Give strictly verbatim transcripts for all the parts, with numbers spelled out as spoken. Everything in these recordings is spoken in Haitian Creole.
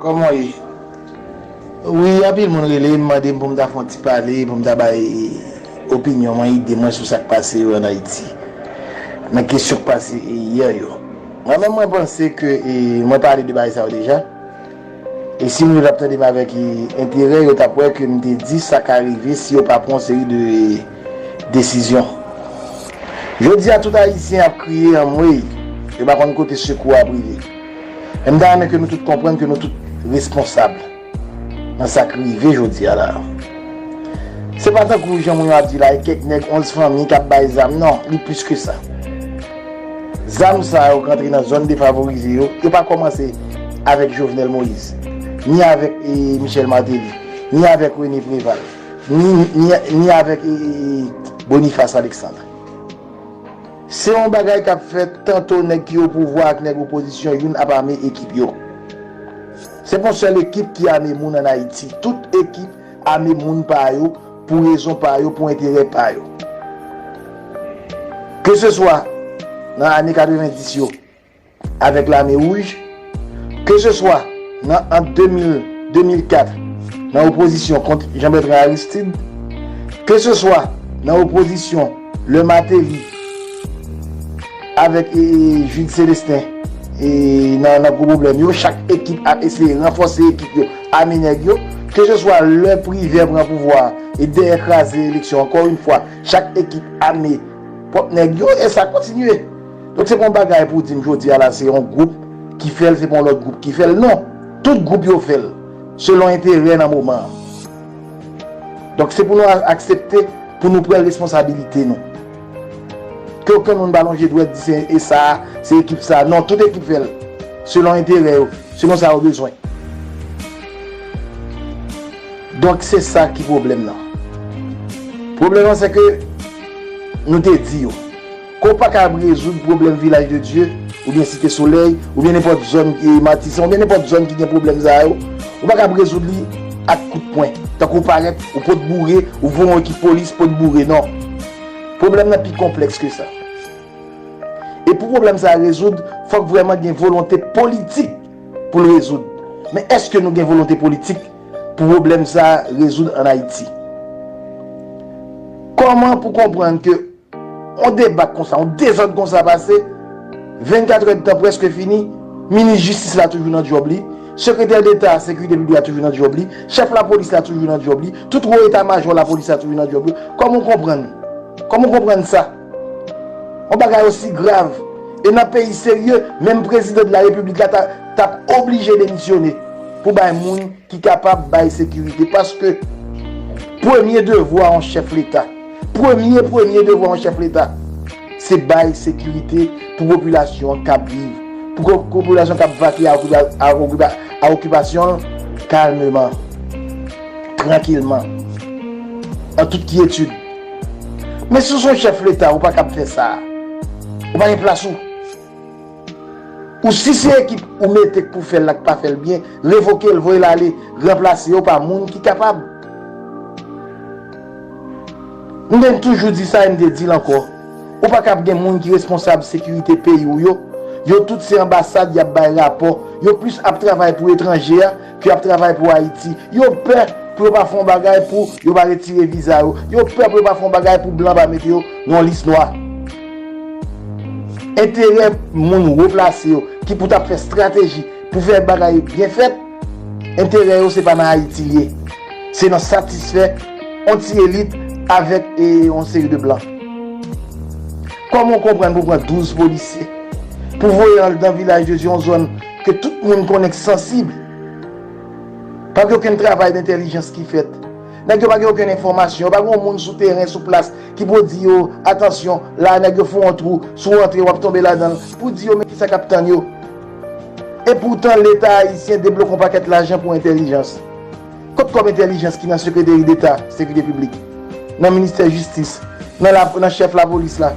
Kòman w ye? Wi, anpil moun rele m, mande m pou m ta fè yon ti pale, pou m ta bay opinyon mwen, ide mwen sou sa k pase yo ann Ayiti. Nan kesyon k pase yè yo. Mwen menm, mwen panse ke, e, mwen pale de bagay sa yo deja. E si moun yo t ap tande m avèk, e, enterè, yo t ap wè ke m te di sa ka rive si yo pa pran yon seri de desizyon. Jodi a, tout Ayisyen ap kriye anmwey, yo pa konn kote sekou ap rive. Men m ta renmen ke nou tout konprann ke nou tout responsab nan sa k rive jodi a la. Se pa tankou jan moun yo ap di la, e kèk nèg onz fanmi k ap bay zam, non, li plis ke sa. Zam sa yo k rantre nan zòn defavorize yo, yo pa kòmanse avèk Jovenel Moïse, ni avèk, e, Michel Martelly, ni avèk René Préval, ni, ni, ni avèk, e, e, e, Boniface Alexandre. Se yon bagay k ap fèt tanto nèg ki o pouvwa ak nèg opozisyon, youn ap ame ekip yo. Se pa yon sèl ekip ki ame moun ann Ayiti. Tout ekip ame moun pa yo, pou rezon pa yo, pou enterè pa yo. Ke se swa nan ane katrevenndis yo, avèk Lame Wouj, ke se swa nan, ant de mil, de mil kat, nan opozisyon kont Jean Bertrand Aristide, ke se swa nan opozisyon lè Martelly avèk, e, e, Jude Célestin, e, nan, nan gwo pwoblèm yo, chak ekip ap eseye ranfòse ekip yo, ame nèg yo, ke se swa lè Privert pran pouvwa a, e dèyè kraze eleksyon, ankò yon fwa, chak ekip ame pwòp nèg yo, e sa kontinye. Donk, se pa yon bagay pou w di m jodi a la, se yon gwoup ki fè l, se pa yon lòt gwoup ki fè l. Non, tout gwoup yo fè l, selon enterè nan moman an. Donk, se pou nou a-, aksepte, pou nou pran responsabilite nou. Ke okenn moun pa lonje dwèt di se, e sa, se ekip sa. Non, tout ekip fè l, selon enterè yo, selon sa yo bezwen. Donk, se sa ki pwoblèm nan. Pwoblèm nan, se ke nou te di yo ke w pa kab rezoud pwoblèm Vilaj de Dye, oubyen Site Solèy, oubyen nenpòt zòn, e, Matisan, oubyen nenpòt zòn ki gen pwoblèm sa yo, ou pa kab rezoud li ak kout pwen. Tankou w parèt, ou pot boure, ou voye yon ekip polis, pot boure, non. Pwoblèm nan pi konplèks ke sa. E pou pwoblèm sa a rezoud, fòk vrèman gen volonte politik pou l rezoud. Men èske nou gen volonte politik pou pwoblèm sa a rezoud ann Ayiti? Kòman pou konprann ke yon debak konsa, yon dezòd konsa pase, vennkat èdtan prèske fini, minis jistis la toujou nan djòb li, sekretè deta sekirite piblik la toujou nan djòb li, chèf lapolis la toujou nan djòb li, tout wo eta majò lapolis la toujou nan djòb li. Kòman w konprann? Kòman w konprann sa? Yon bagay osi grav. E nan peyi serye, menm prezidan de la repiblik la ta, t ap oblije demisyone pou bay moun ki kapab bay sekirite. Paske premye devwa yon chèf leta, premye, premye devwa yon chèf leta, se bay sekirite pou popilasyon an k ap viv, pou ko-, popilasyon k ap vake a okipa-, a okipa-, a okipasyon l kalmeman, trankilman, an tout kyetid. Men si w se yon chèf leta, ou pa kab fè sa. Ou pa gen plas ou. Ou si se ekip ou mete k pou fè l la k pa fè l byen, revoke l, voye l ale, ranplase yo pa moun ki kapab. M te toujou di sa e m te di l ankò. Ou pa kab gen moun ki responsab sekirite peyi w yo. Yo tout se anbasad y ap bay rapò. Yo plis ap travay pou etranje a ke y ap travay pou Ayiti. Yo pè pou yo pa fè yon bagay pou yo pa retire viza yo. Yo pè pou yo pa fè yon bagay pou blan pa mete yo nan yon lis nwa. Enterè moun wo plase yo ki pou t ap fè estrateji pou fè bagay byen fèt, enterè yo se pa nan Ayiti l ye. Se nan satisfè yon ti elit avèk, e, yon seri de blan. Kòman w konprann pou pran douz polisye, pou voye andan Vilaj de Dye, yon zòn ke tout moun konnen k sansib? Pa gen okenn travay dentèlijans ki fèt. Nèg yo pa gen okenn enfòmasyon. Pa gen yon moun sou teren, sou plas, ki pou di yo, "Atansyon, la, nèg yo fè yon twou, si w rantre, w ap tonbe ladan l," pou di yo, "Men kisa k ap tann yo." Epoutan, Leta ayisyen debloke yon pakèt lajan pou entèlijans. Kot kòb entèlijans ki nan Sekreteri Deta Sekirite Piblik, nan Ministè Jistis, nan la, nan chèf lapolis la,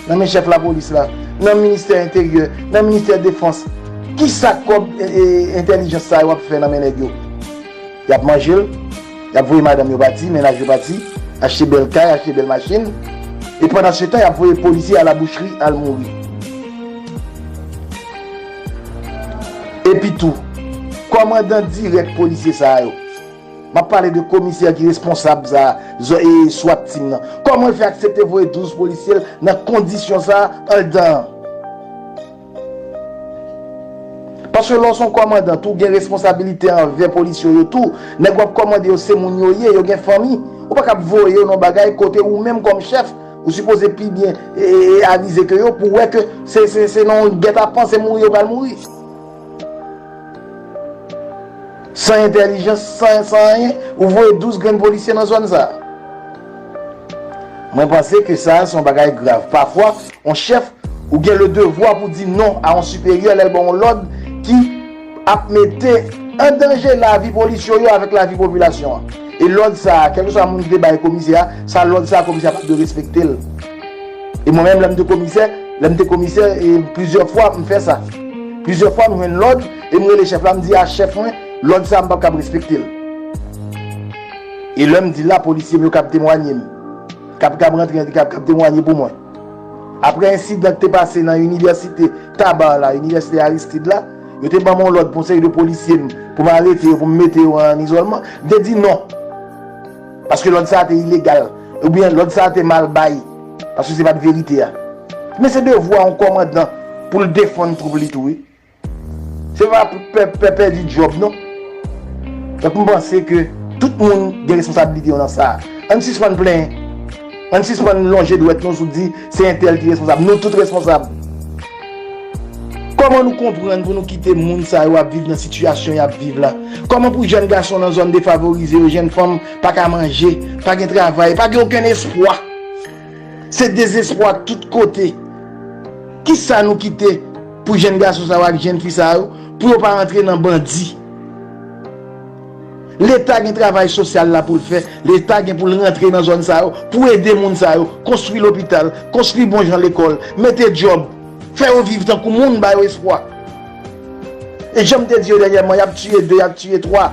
nan men chèf lapolis la, nan Ministè Enteryè, nan Ministè Defans? Kisa kòb, e, e, entèlijans sa yo ap fè nan men nèg yo? Y ap manje l, y ap voye madanm yo pati, mennaj yo pati, achte bèl kay, achte bèl machin, e pandan se tan, y ap voye polisye a la boucherie al mouri. Epi tou, Kòmandan dirèk polisye sa yo. M ap pale de komisè ki responsab sa, zò-, e, swat team nan. Kòman l fè aksepte voye douz polisye l nan kondisyon sa anndan an? Paske lè w se yon kòmandan tou, ou gen responsabilite anvè polisye w yo tou. Nèg w ap kòmande yo se moun yo ye, yo gen fanmi. Ou pa kab voye yo nan bagay kote ou menm kòm chèf, ou sipoze pi byen, e, e, avize ke yo pou wè ke se, se, se nan yon gètapan se mouri yo pral mouri. San entèlijans, san, san anyen, ou voye douz grenn polisye nan zòn sa. Mwen panse ke sa se yon bagay grav. Pafwa, yon chèf, ou gen le devwa pou di non a yon siperyè lè l ba w yon lòd ki ap mete an danje lavi polisye yo avèk lavi popilasyon an. E lòd sa, kèlkeswa moun ki te bay komisè a, sa lòd sa, komisè a pa t dwe respekte l. E mwen menm, lè m te komisè, lè m te komisè, e plizyè fwa m fè sa. Plizyè fwa m jwenn lòd, e m rele chèf la, m di a chèf mwen, lòd sa, m p ap kab respekte l. E lè m di l la, polisye m yo kab temwanye m. Kab, kab rantre, kab, kab temwanye pou mwen. Apre ensidan ki te pase nan inivèsite Taba la, inivèsite Aristide la, yo te ban m yon lòd pou yon seri de polisye m, pou m arete yo, pou m mete yo an izòlman. M te di non. Paske lòd sa a te ilegal. Oubyen lòd sa a te mal bay. Paske se pa t verite a. Men se devwa yon kòmandan pou l defann twoup li tou, wi. Se pa pou pè, pè pèdi djòb, non. Donk, m panse ke tout moun gen responsabilite yo nan sa. Ann sispann plenyen. Ann sispann lonje dwèt nou sou di se entèl ki responsab. Nou tout responsab. Kòman nou konprann pou nou kite moun sa yo ap viv nan sitiyasyon y ap viv la? Kòman pou jèn gason nan zòn defavorize yo, jèn fanm pa ka manje, pa gen travay, pa gen okenn espwa? Se dezespwa tout kote. Kisa nou kite pou jèn gason sa yo ak jèn fi sa yo, pou yo pa rantre nan bandi? Leta gen travay sosyal la pou l fè, Leta gen pou l rantre nan zòn sa yo, pou ede moun sa yo, konstwi lopital, konstwi bon jan lekòl, mete djòb, fè yo viv tankou moun, ba yo espwa. E jan m te di yo dènyèman, y ap tiye de, y ap tiye twa.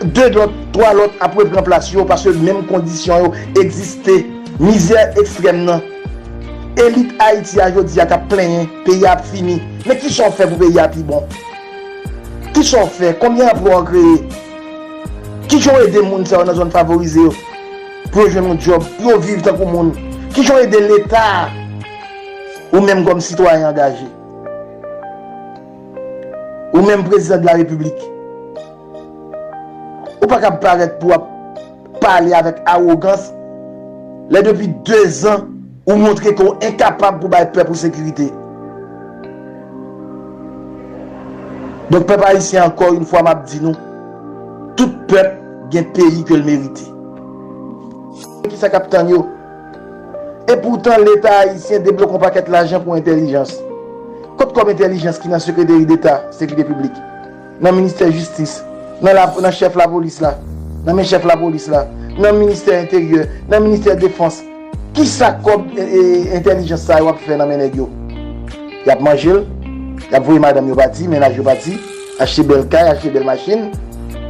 De lòt, twa lòt ap repran plas yo, paske menm kondisyon yo egziste. Mizè ekstrèm nan. Elit Ayiti a jodi a k ap plenyen, peyi a ap fini. Men kisa w fè pou peyi a pi bon? Kisa w fè? Konbyen anplwa w kreye? Kijan w ede moun sa yo nan zòn favorize yo? Pou yo jwenn yon djòb, pou yo viv tankou moun. Kijan w ede Leta a? Ou menm kòm sitwayen angaje. Ou menm prezidan de la repiblik. Ou pa kab parèt pou w ap pale avèk awogans lè depi de zan ou montre ke w enkapab pou bay pèp ou sekirite. Donk, pèp ayisyen, ankò yon fwa, m ap di nou, tout pèp gen peyi ke l merite. Kisa k ap tann yo? Epoutan, Leta ayisyen debloke yon pakèt lajan pou entèlijans. Kot kòb entèlijans ki nan Sekreteri Deta Sekirite Piblik, nan Ministè Jistis, nan la, nan chèf lapolis la, nan men chèf lapolis la, nan Ministè Enteryè, nan Ministè Defans? Kisa kòb, e, e, entèlijans sa yo ap fè nan men nèg yo? Y ap manje l, y ap voye madanm yo pati, mennaj yo pati, achte bèl kay, achte bèl machin,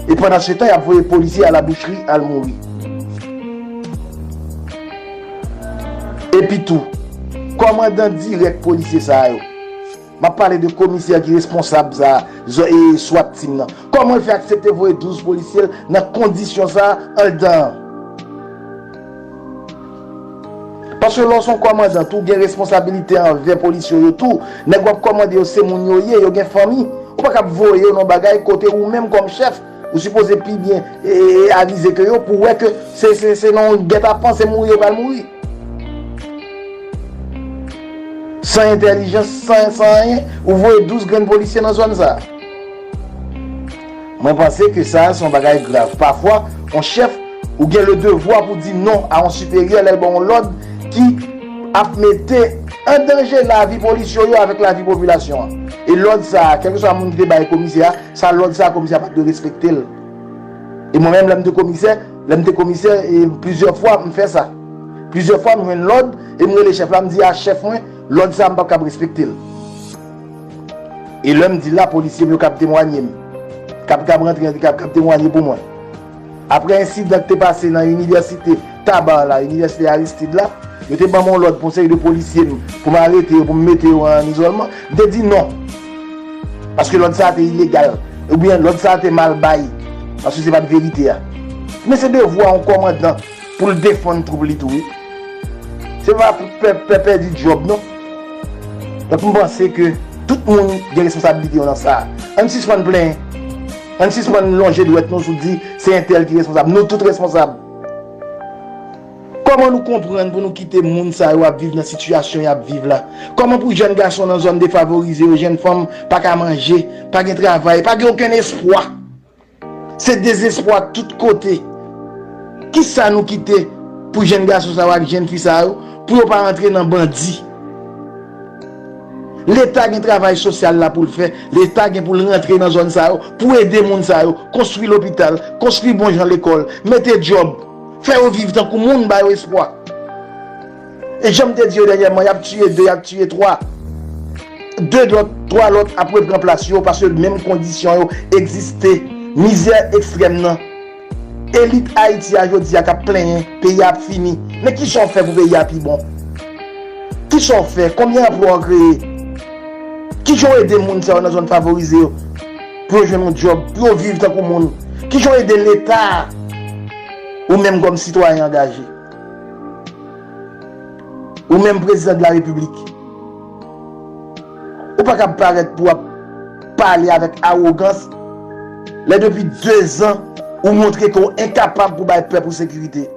e pandan se tan, y ap voye polisye a la boucherie al mouri. Epi tou, kòmandan dirèk polisye sa yo. M ap pale de komisè ki responsab sa, zò-, e, swat team nan. Kòman l fè aksepte voye douz polisye l nan kondisyon sa anndan an? Paske lè w se yon kòmandan tou, ou gen responsabilite anvè polisye w yo tou. Nèg w ap kòmande yo se moun yo ye, yo gen fanmi. Ou pa kab voye yo nan bagay kote ou menm kòm chèf, ou sipoze pi byen, e, e, e, avize ke yo pou wè ke se, se, se nan yon gètapan se mouri yo pral mouri. San entèlijans, san, san anyen, ou voye douz grenn polisye nan zòn sa. Mwen panse ke sa, se yon bagay grav. Pafwa, yon chèf, ou gen le devwa pou di non a yon siperyè lè l ba w yon lòd ki ap mete an danje lavi polisye yo avèk lavi popilasyon an. E lòd sa, kèlkeswa moun ki te bay komisè a, sa lòd sa, komisè a pa t dwe respekte l. E mwen menm, lè m te komisè, lè m te komisè, e plizyè fwa, m fè sa. Plizyè fwa, m jwenn lòd, e m rele chèf la, m di a chèf mwen, lòd sa, m p ap kab respekte l. E lè m di l la, polisye m yo kab temwanye m. Kab, kab rantre, kab, kab temwanye pou mwen. Apre ensidan ki te pase nan inivèsite Taba la, inivèsite Aristide la, yo te ban m yon lòd pou yon seri de polisye m, pou m arete yo, pou m mete yo an izòlman. M te di non. Paske lòd sa a te ilegal. Oubyen lòd sa a te mal bay, paske se pa t verite a. Men se devwa yon kòmandan pou l defann twoup li tou, wi. Se pa pou pè, pè pèdi djòb, non. Donk, m panse ke tout moun gen responsabilite yo nan sa a. Ann sispann plenyen. Ann sispann lonje dwèt nou sou di se entèl ki responsab. Nou tout responsab. Kòman nou konprann pou nou kite moun sa yo ap viv nan sitiyasyon y ap viv la? Kòman pou jèn gason nan zòn defavorize yo, jèn fanm pa ka manje, pa gen travay, pa gen okenn espwa? Se dezespwa tout kote. Kisa nou kite pou jèn gason sa yo ak jèn fi sa yo, pou yo pa rantre nan bandi? Leta gen travay sosyal la pou l fè. Leta gen pou l rantre nan zòn sa yo, pou ede moun sa yo, konstwi lopital, konstwi bon jan lekòl, mete djòb, fè yo viv tankou moun, ba yo espwa. E jan m te di yo dènyèman, y ap tiye de, y ap tiye twa. De lòt, twa lòt ap repran plas yo, paske menm kondisyon yo egziste. Mizè ekstrèm nan. Elit Ayiti a jodi a k ap plenyen, peyi a ap fini. Men kisa w fè pou peyi a pi bon? Kisa w fè? Konbyen anplwa w kreye? Kijan w ede moun sa yo nan zòn favorize yo pou yo jwenn yon djòb, pou yo viv tankou moun? Kijan w ede Leta a? Ou menm kòm sitwayen angaje, ou menm prezidan de la repiblik, ou pa kab parèt pou w ap pale avèk awogans lè depi de zan ou montre ke w enkapab pou bay pèp ou sekirite.